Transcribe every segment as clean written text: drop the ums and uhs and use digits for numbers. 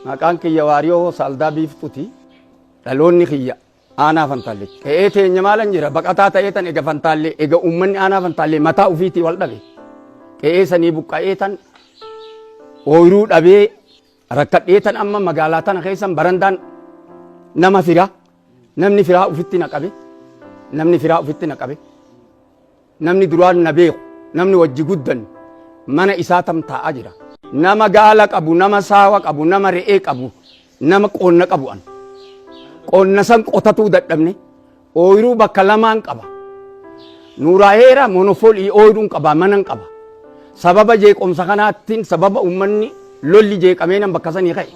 Maqaan kiyya Waariyoo Saaldaa Biiftuuti. Dhaloonni kiyya aanaa Fantaallee. Qe'ee teenya maalan jira baqataa ta'ee tan ega Fantaallee ega uummanni aanaa Fantaallee mataa ofiitii wal dhabe. Qe'ee sanii buqqa'ee tan ooyiruu dhabee rakkadhee tan amma magaalaa tana keessan barandaan nama firaa namni firaa ofitti na qabe namni firaa ofitti na qabe namni duraan na beeku namni wajji guddannu mana isaa tam taa'aa jira. Nama gaala qabu, nama saawa qabu, nama re'ee qabu, nama qonna qabu an. Qonna san qotatuu dadhabne ooyiruu bakka lamaan qaba. Nuuraaheera monofolii ooyiruun qaba manan qaba. Sababa jeequmsa kanaattiin sababa uummanni lolli jeeqamee nan bakka sanii ka'e.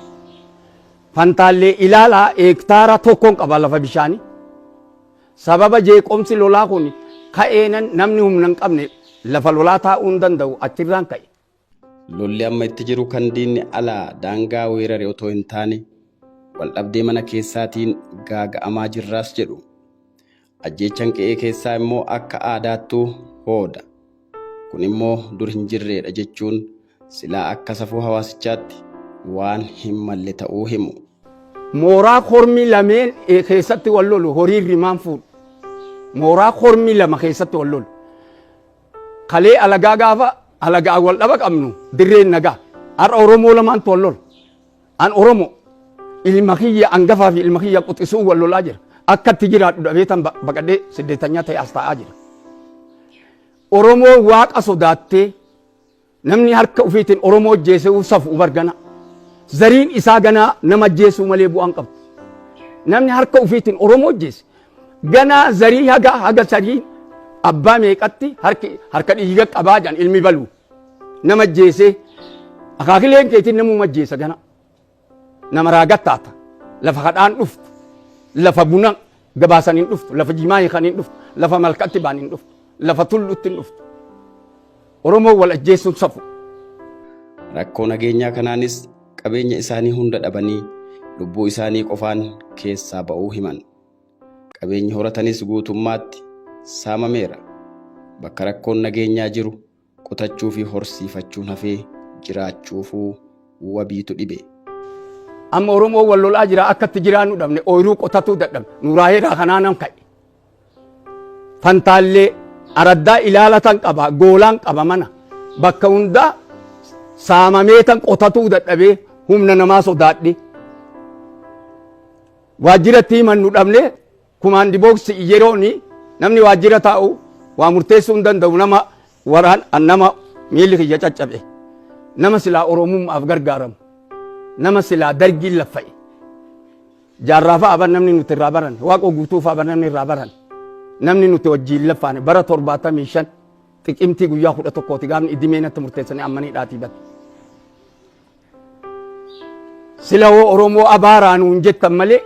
Fantaallee ilaalaa hektaara tokkoon qaba lafa bishaanii. Sababa jeequmsi lolaa kun ka'eenan namni humna hin qabne lafa lolaa taa'uu hin danda'u achirraan ka'e. Lolli amma itti jiru kan diinni alaa daangaa weerare otoo hin taane waldhabdee mana keessaatiin gaaga'amaa jirraas jedhu. Ajjeechaan qe'ee keessaa immoo akka aadaattuu hooda. Kun immoo dur hin jirreedha jechuun silaa akka safuu hawaasichaatti waan hin malle ta'uu himu. Mooraa kormi lameen keessatti wal lolu horiin rimaan fuudhu. Mooraa kormi lama keessatti wal lolu. Kalee alagaa gaafa alagaa wal dhaba qabnu dirreen nagaa. Har'a Oromoo lamaantu wal lola. An Oromoo ilma kiyya angafaa fi ilma kiyya quxisuu wal lolaa jira. Akka itti jiraadhu dhabee tan baqadhee siddeettanyaa ta'e as taa'aa jira. Oromoo waaqa sodaattee namni harka ofiitiin Oromoo ajjeesee safu bargana. Zariin isaa ganaa nama ajjeesuu malee bu'aan qabdu. Namni harka ofiitiin Oromoo ajjeese ganaa zarii haga haga sarii abbaa meeqatti harki harka dhiiga qabaa jedhan ilmi balu. Nama ajjeesee akaakileen keetiin namuma ajjeesa gana. Nama raagattaata. Lafa kadhaan dhuftu. Lafa buna gabaasan hin dhuftu. Lafa jimaa hiikan hin dhuftu. Lafa malkatti baan hin dhuftu. Lafa tulluutti hin dhuftu. Oromoo wal ajjeesuun safu. Rakkoo nageenyaa kanaanis qabeenya isaanii hunda dhabanii lubbuu isaanii qofaan keessaa ba'uu himan. Qabeenyi horatanis guutummaatti saamameera. Bakka rakkoon nageenyaa jiru qotachuu fi horsiifachuun hafee jiraachuufuu wabiitu dhibe. Amma Oromoo wal lolaa jira akka itti jiraannu dhabne ooyiruu qotatuu dadhabne nuuraaheeraa kanaa nan ka'e. Fantaallee araddaa ilaalatan qaba goolaan qaba mana bakka hundaa saamamee tan qotatuu dadhabee humna namaa sodaadhe. Waajjiratti himannu dhabne kumaandi booksi yerooni namni waajjira taa'u waa murteessuu hin danda'u nama waraan nama miilli kiyya caccabe nama silaa oromummaaf gargaaramu nama silaa dargiin laffa'e. Jaarraa fa'a bar namni nuti irraa baran waaqoo guutuu fa'a bar namni irraa baran namni nuti wajjiin laffaane bara 75 xiqimtii guyyaa 11ti gaafni idimee natti murteessanii ammanii dhaatii bate. Sila hoo Oromoo abaaraa nuun jettan malee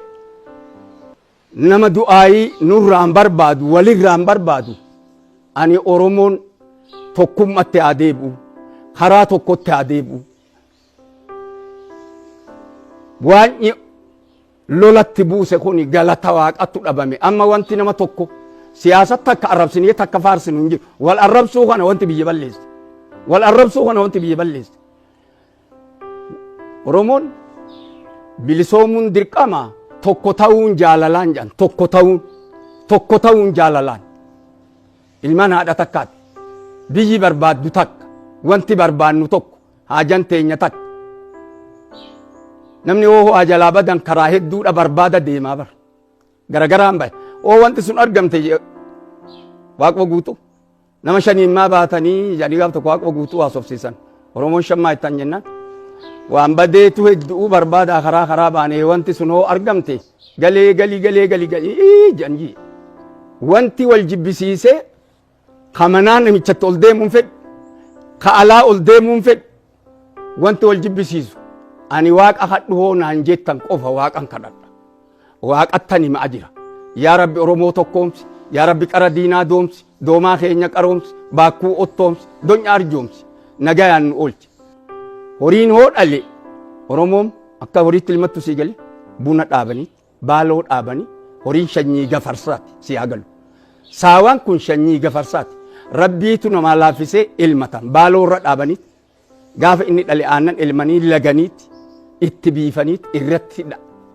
nama du'aayii nurraan barbaadu walirraan barbaadu ani Oromoon tokkummatti haa deebi'u karaa tokkotti haa deebi'u. Waaqni lolatti buuse kun galata waaqattu dhabame. Amma wanti nama tokko siyaasa takka arrabsinee takka faarsinu hin jiru. Wal arrabsuu kana wanti biyya balleesse. Wal arrabsuu kana wanti biyya balleesse. Oromoon bilisoomuun dirqama tokko ta'uun jaalalaan jedhan tokko ta'uun tokko ta'uun jaalalaan. Ilmaan haadha takkaati. Biyyi barbaaddu takka. Wanti barbaannu tokko. Haajan teenya takka. Namni hoo ho'aa jalaa badan karaa hedduudha barbaada deemaa bara. Garagaraan bahe. Hoo wanti sun argamte waaquma guutuu. Nama shaniin maa baatanii jedhanii gaaf tokko waaquma guutuu haasofsiisan. Oromoon shan maa ittaan jennaan. Waan badeetu hedduu barbaada karaa karaa baanee wanti sun hoo argamte galee galii galee galii galii jedhan jii. Wanti wal jibbisiisee ka manaa namichatti ol deemuun fedhu ka alaa ol deemuun fedhu wanti wal jibbisiisu ani waaqa kadhu hoo naan jettan qofa waaqan kadhadha. Waaqattan himaa jira. Yaa Rabbi Oromoo tokkoomsi, yaa Rabbi qara diinaa doomsi, doomaa keenya qaroomsi, baakkuu ottoomsi, donya arjoomsi, nagayaan nu oolchi. Horiin hoo dhale Oromoon akka horiitti ilmattu sii gale buna dhaabanii baaloo dhaabanii horiin shanyii gafarsaati si haa galu. Saawaan kun shanyii gafarsaati. Rabbiitu namaa laaffisee ilmatan baaloo irra dhaabanii gaafa inni dhale aannan elmanii laganiitti Itti biifanii irratti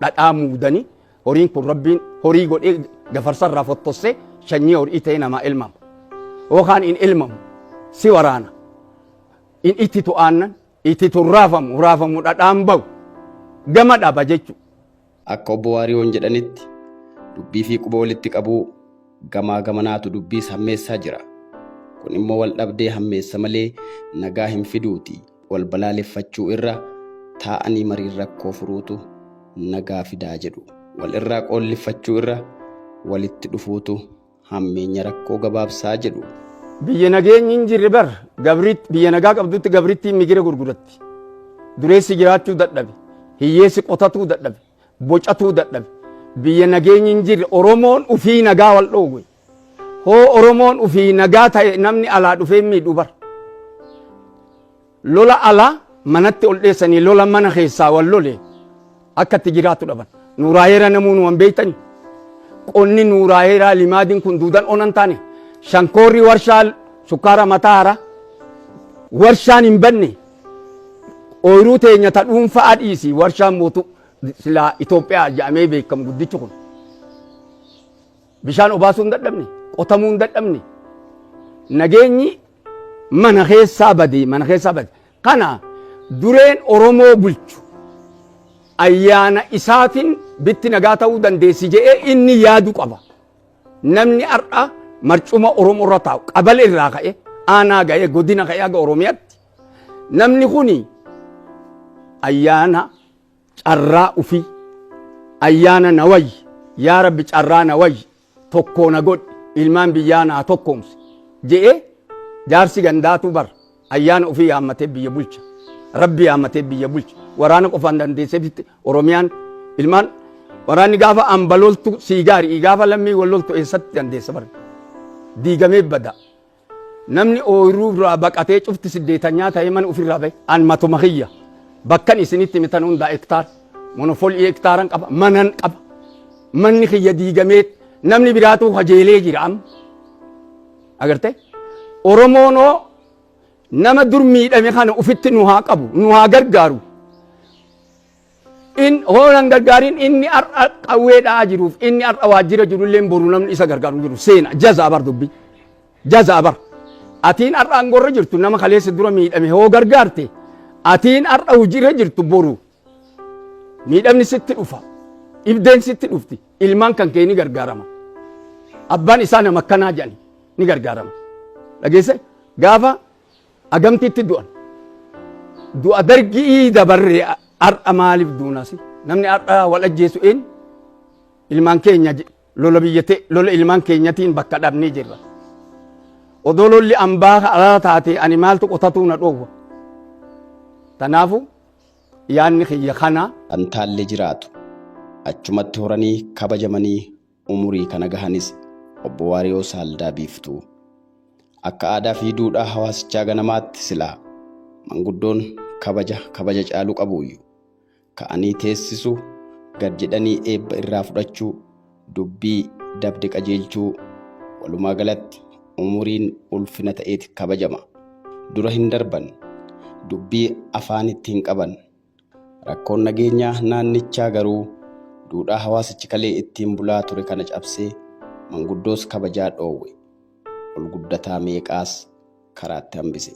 dhadhaa muudanii horiin kun Rabbiin horii godhee gafarsarraa fottossee sanyii horii ta'e namaa ilmama. Yookaan in ilmamu si waraana. In ittitu aannan ittitu raafamu raafamu dhadhaan bahu gama dhaba jechuudha. Akka obbo Waariyoon jedhanitti dubbii fi quba walitti qabuu gamaa gamanaatu dubbiis hammeessaa jira. Kun immoo wal dhabdee hammeessa malee nagaa hin fiduuti. Wal balaaleffachuu irra taa'anii mariin rakkoo furuutu nagaa fidaa jedhu. Wal irraa qoollifachuu irra walitti dhufuutu hammeenya rakkoo gabaabsaa jedhu. Biyya nageenyi hin jirre bar gabriitti biyya nagaa qabdutti gabrittiin migira gurguratti. Dureessi jiraachuu dadhabe. Hiyyeessi qotatuu dadhabe. Bocatuu dadhabe. Biyya nageenyi hin jirre Oromoon ufii nagaa wal dhoowwe. Hoo Oromoon ufii nagaa ta'e namni alaa dhufee miidhu bar. Lola alaa manatti ol dheessanii lola mana keessaa wal lole akka itti jiraatu dhaban. Nuuraayeera namuu nu hin beektani. Qonni nuuraayeeraa limaadiin kun duudan onan taane. Shankoorri warshaa sukkaara mataa hara. Warshaan hin banne. Ooyiruu teenya ta dhuunfaa dhiisi warshaan mootu silaa Itoophiyaa jedhamee beekamu guddichi kun. Bishaan obaasuu hin dadhabne, qotamuu hin dadhabne. Nageenyi mana keessaa bade, mana keessaa bade. Kana dureen Oromoo bulchu ayyaana isaatiin bitti nagaa ta'uu dandeessi jedhee inni yaadu qaba. Namni har'a marcuma Oromoo irra taa'u qabala irraa ka'e aanaa ga'ee godina ka'ee haga Oromiyaatti namni kuni ayyaana carraa ufii ayyaana na wayyi yaa Rabbi carraa na wayyi tokkoo na godhi ilmaan biyyaa naa tokkoomsi je'ee jaarsi gandaatu bar ayyaana ofii yaammatee biyya bulcha. Rabbi yaammatee biyya bulcha. Waraana qofaan dandeessee bitti Oromiyaan ilmaan waraanni gaafa amba loltu sii gaarii gaafa lammii wal loltu eessatti dandeessa bar diigamee bada. Namni ooyiruu irraa baqatee cufti siddeetanyaa ta'ee mana ofirraa bahe an matuma kiyya bakkan isinitti mitan hundaa hektaar monofolii hektaaran qaba manan qaba manni kiyya diigamee namni biraatu kajeelee jira amma agarte Oromoonoo nama dur miidhame kana ufitti nu haa qabu nu haa gargaaru. In hoolan gargaariin inni har'a qawwee dha'aa jiruuf inni har'a waajjira jirullee boru namni isa gargaaru jiru seena jazaa bar dubbii jazaa bar atiin har'a aangorra jirtu nama kaleessa dura miidhame hoo gargaarte atiin har'a hojiirra jirtu boru miidhamni sitti dhufa dhibdeen sitti dhufti ilmaan kan kee ni gargaarama abbaan isaa nama akkanaa jedhani ni gargaarama dhageesse gaafa agamtitti du'an du'a dargii dabarre har'a maaliif duunasi namni har'a wal ajjeesu een ilmaan keenya lola biyyate lola ilmaan keenyatiin bakka dhabnee jirra odoo lolli ambaa alaa taate ani maaltu qotatuu na dhoowwa tanaafu yaanni kiyya kana. Fantaallee jiraatu. Achumatti horanii kabajamanii umurii kana gahanis obbo Waariyoo Saaldaa Biiftuu. Akka aadaa fi duudhaa hawaasichaa ganamaatti silaa manguddoon kabaja kabaja caalu qabuuyyu. Ka'anii teessisu, gad jedhanii eebba irraa fudhachuu, dubbii dabde qajeelchuu, walumaa galatti umuriin ulfina ta'eeti kabajama. Dura hin darban, dubbii afaanitti hin qaban. Rakkoon nageenyaa naannichaa garuu duudhaa hawaasichi kalee ittiin bulaa ture kana cabsee manguddoos kabajaa dhoowwe. Ol guddataa meeqaas karaatti hambise.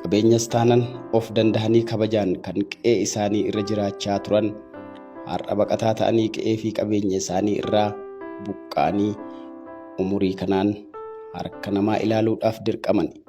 Qabeenyas taanan of dandahanii kabajaan kan qe'ee isaanii irra jiraachaa turan har'a baqataa ta'anii qe'ee fi qabeenya isaanii irraa buqqa'anii umurii kanaan harka namaa ilaaluudhaaf dirqamani.